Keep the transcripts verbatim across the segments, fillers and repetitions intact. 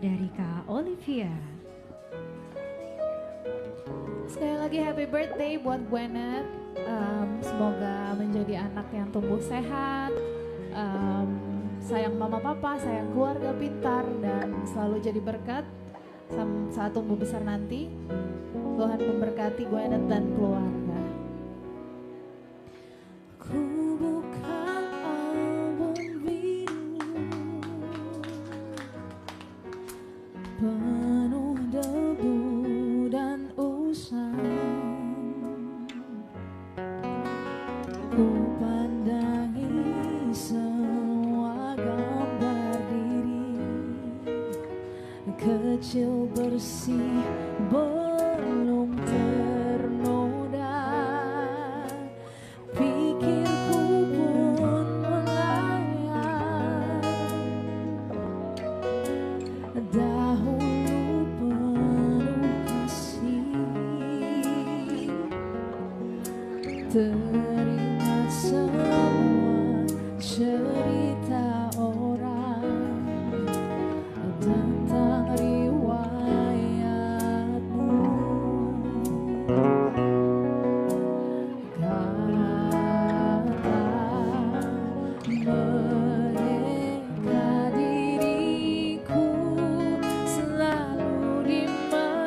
dari Kak Olivia. Sekali lagi happy birthday buat Gwyneth. Em, semoga menjadi anak yang tumbuh sehat, em, sayang mama papa, sayang keluarga, pintar, dan selalu jadi berkat sam-, saat tumbuh besar nanti. Tuhan memberkati Gwyneth dan keluarga. Ku buka album biru penuh debu dan usang. Ku pandangi semua gambar diri, kecil bersih belum ternoda. Pikirku pun melayang, dahulu penuh kasih. Teringat semua cerita orang tentang riwayatmu. Kata mereka, diriku selalu dimanja.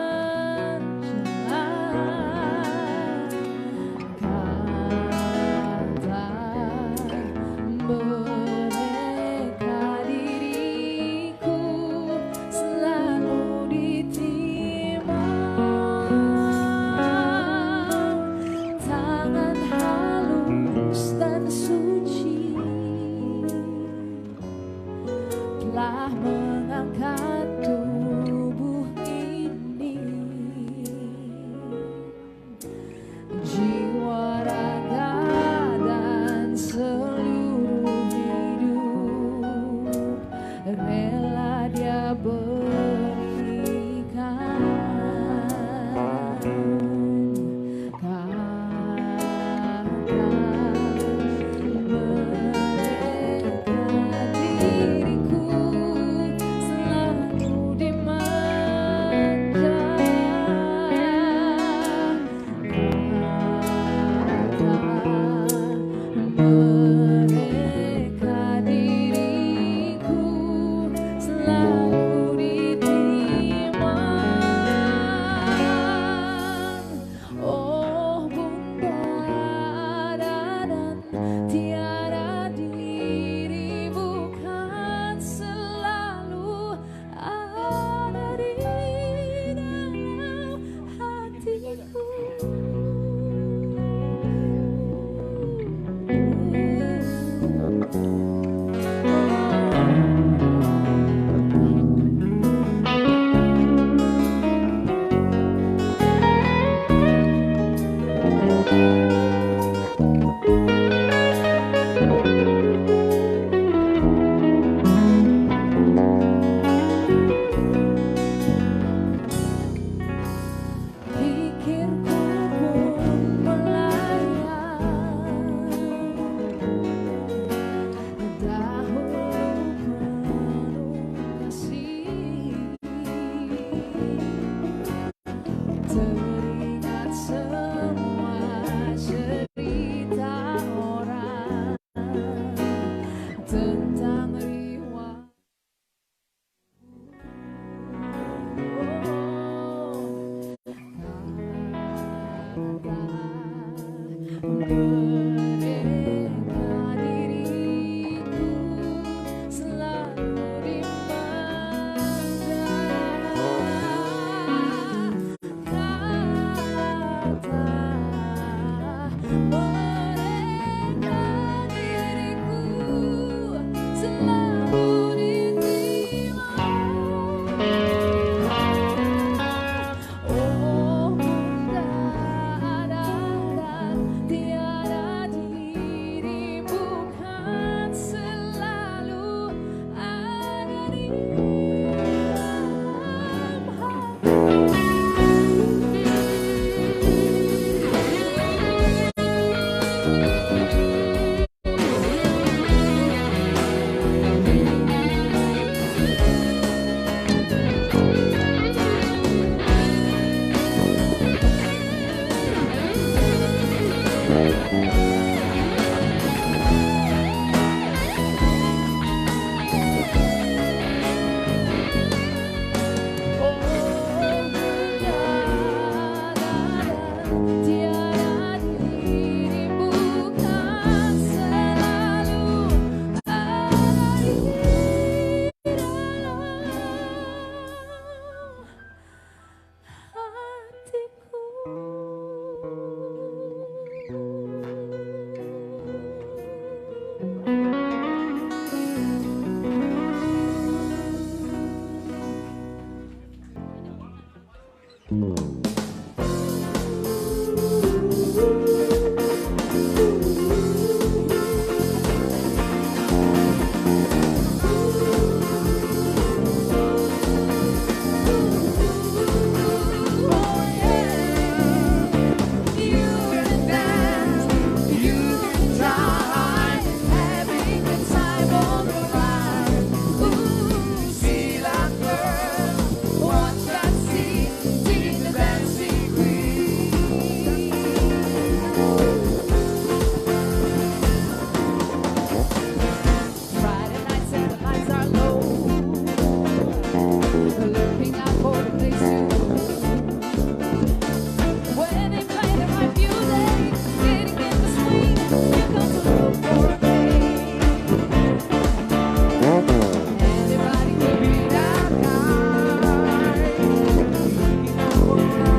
Friday nights and the lights are low. Looking out for a place to go. Where they play the right music, getting in the swing. You come to look for a place. Anybody could be that guy. Looking out for a place.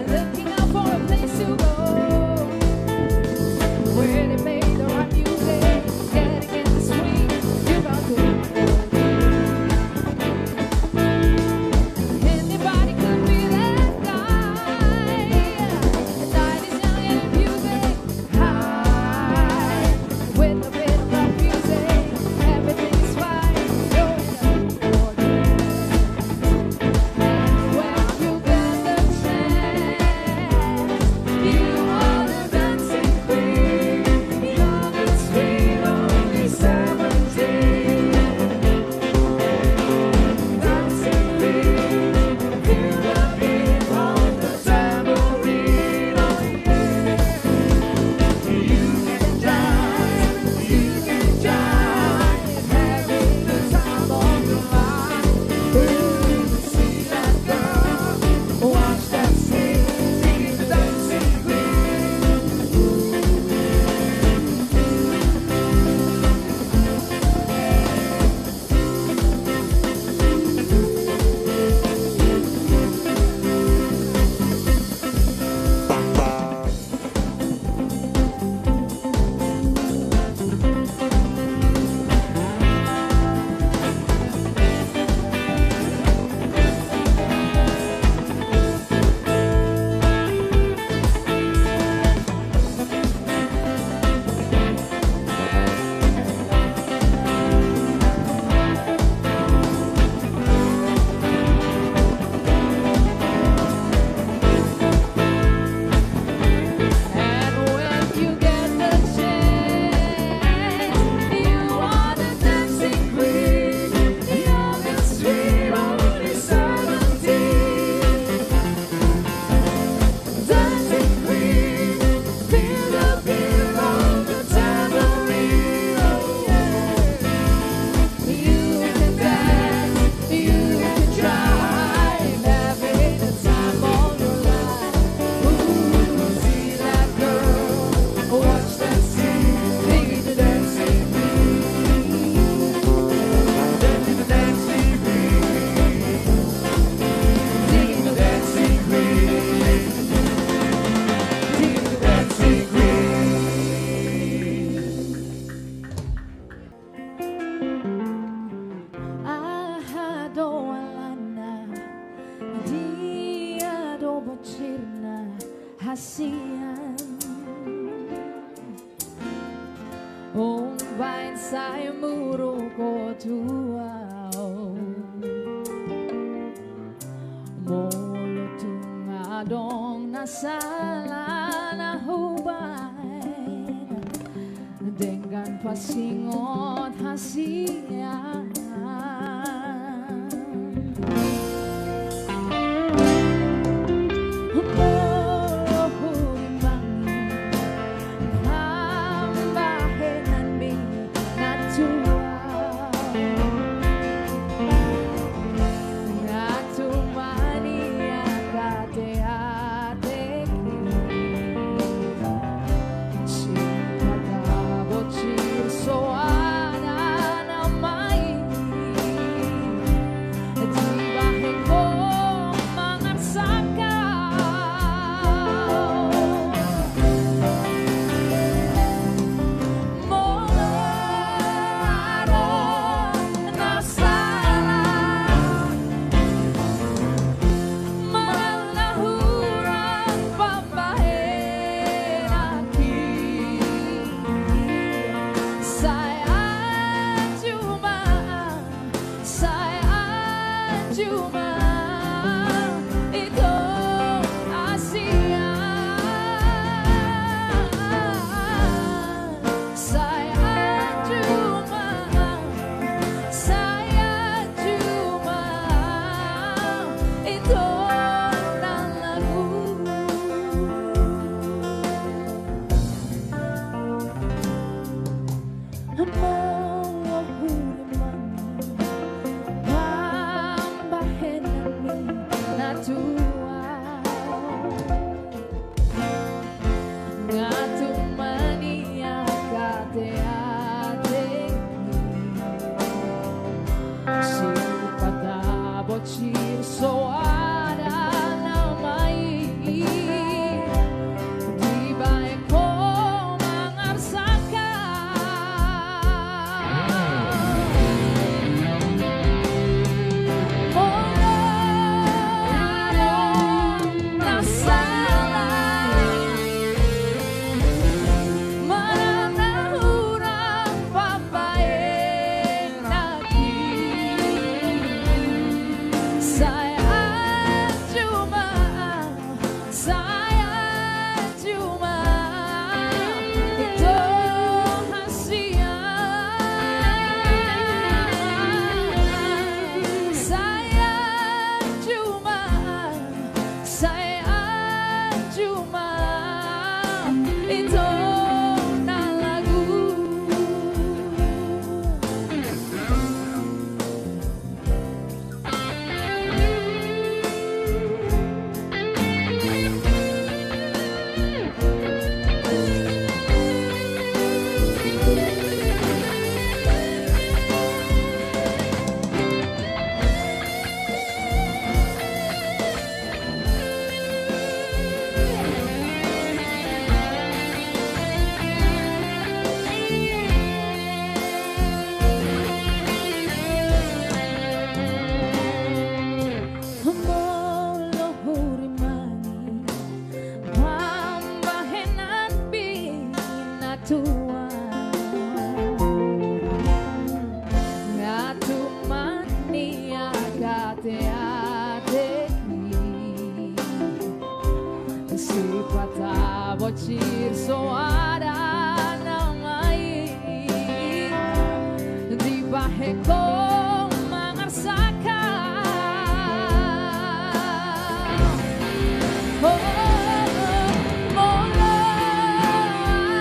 Looking out for a place to go. Where they play the right music, getting in the swing, you got to. Anybody could be that guy. The night is young and beautiful. High with a bit of rock music, everything is fine. You're in a good mood. And when you get the chance, you are the dancing queen. Young and sweet, only seventeen. Aha do alana, dia do bocirna hasian. Oh. Baen sai muruk ho tu ahu. Molo tung adong na sala na hubaen, denggan pasingot hasian. Molo hurimbangi pambahenanmi na tua, nga tumaniak ateateki. Sipata bocil soada nama i, dibahen ho mangarsakhon. Molo adong na sala manang na hurang pambahenanki, sai anju ma, sai anju ma, ito hasian. Sai anju ma, sai anju ma, ito na lagu. Molo hurimbangi pambahenanmi na tua, nga tumaniak ateateki. Sipata bocil soada nama i, dibahen ho mangarsakhon. Molo adong na sala manang na hurang pambahenanki, sai anju ma, sai anju ma, ito hasian. Sai anju ma, sai anju ma, ito na lagu. Molo hurimbangi pambahenanmi na tua, nga tumaniak ateateki. Sipata bocil soada nama i, dibahen ho mangarsakhon. Molo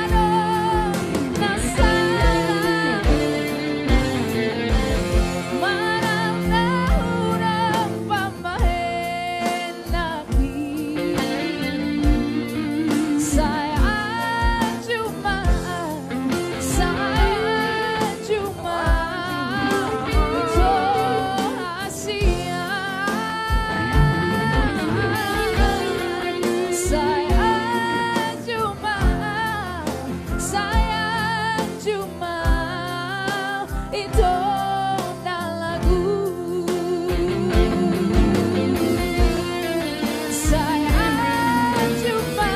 adong na sala manang na hurang pambahenanki, sai anju ma, sai anju ma, ito hasian. Sai anju ma, sai anju ma, ito na lagu. Sai anju ma,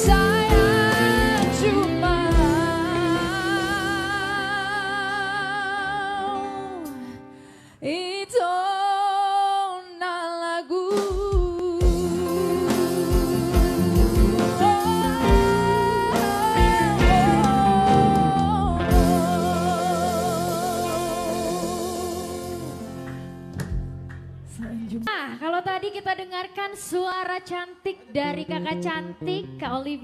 sai anju ma, Nah, kalau tadi kita dengarkan suara cantik dari kakak cantik, Kak Olivia.